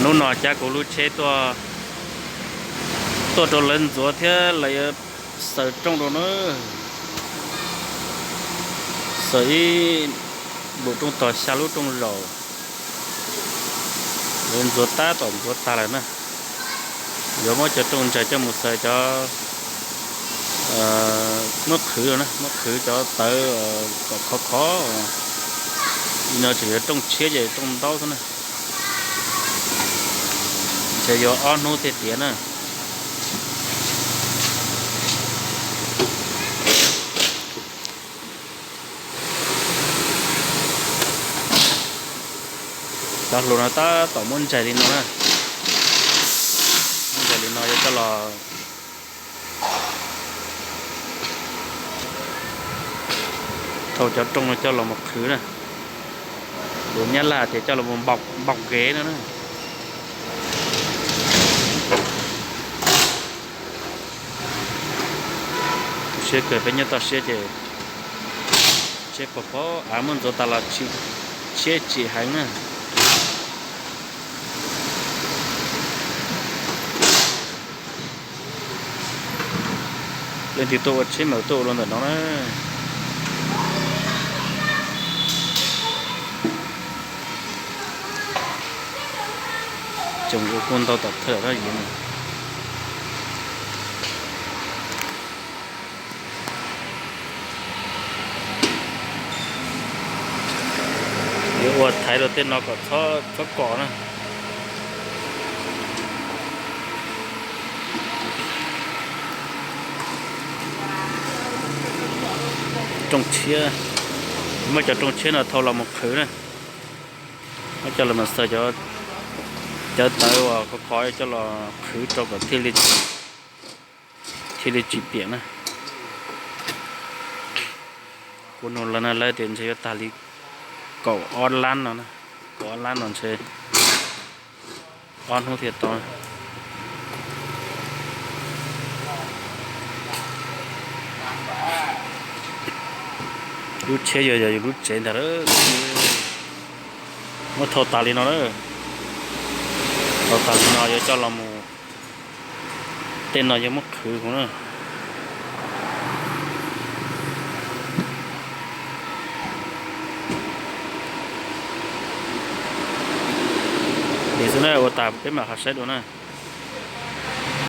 Hnub no cav kuv lub tsheb tuaj, tuaj rau lawv ntxuav thiab lawv yuav xaws rooj rau na. Xaws ib npum rooj tog xya lub rooj zaum. Lawv ntxuav tab tom ntxuav tag lawm na. Yuav muab cov rooj ntsais coj mus xaws cov muab qhwv na, muab qhwv cov tawv kom khov khov. Li no tseem yuav rooj tshiab ces rooj ntaub xwb na. Ntshe yuav ob hnub thiaj tiav na. Cov hluas no tab tom muab ntsais li no na. Muab ntsais li no yuav coj los thau cov rooj no coj los mus qhwv na. Lus Nyab Laj tias coj los mus npau kev no na. Tu siab kawg, peb nyob toj siab ces tsheb pom pob av muab ntxuav tas los tsheb tsim heev na. Leej twg tuaj ua tsheb mas tuaj ua rau ntawm no na. Tseem ua kuj ntau tom thawj lawm na. Yuav ua thaiv rau tej no kom txhob kom na. Rooj tshiab, muab cov rooj tshiab no thau los mus qhwv na. Muab coj los mus xaws cov tawv uas khov khov coj los qhwv rau kom thiaj li tsis piam na. Kuv nug lawv no lawv tias ntshe yuav tag li kaum ob lab no, kaum ob lab no ntshe ob hnub thiaj tau. Lub tsheb yog yog yus lub tsev ntag. Muab thau tas li no na. Thau tas li no yuav coj los mus, tej no yuav muab qhwv huv na. Li xwb na, ua tas peb mam ho saib dua na.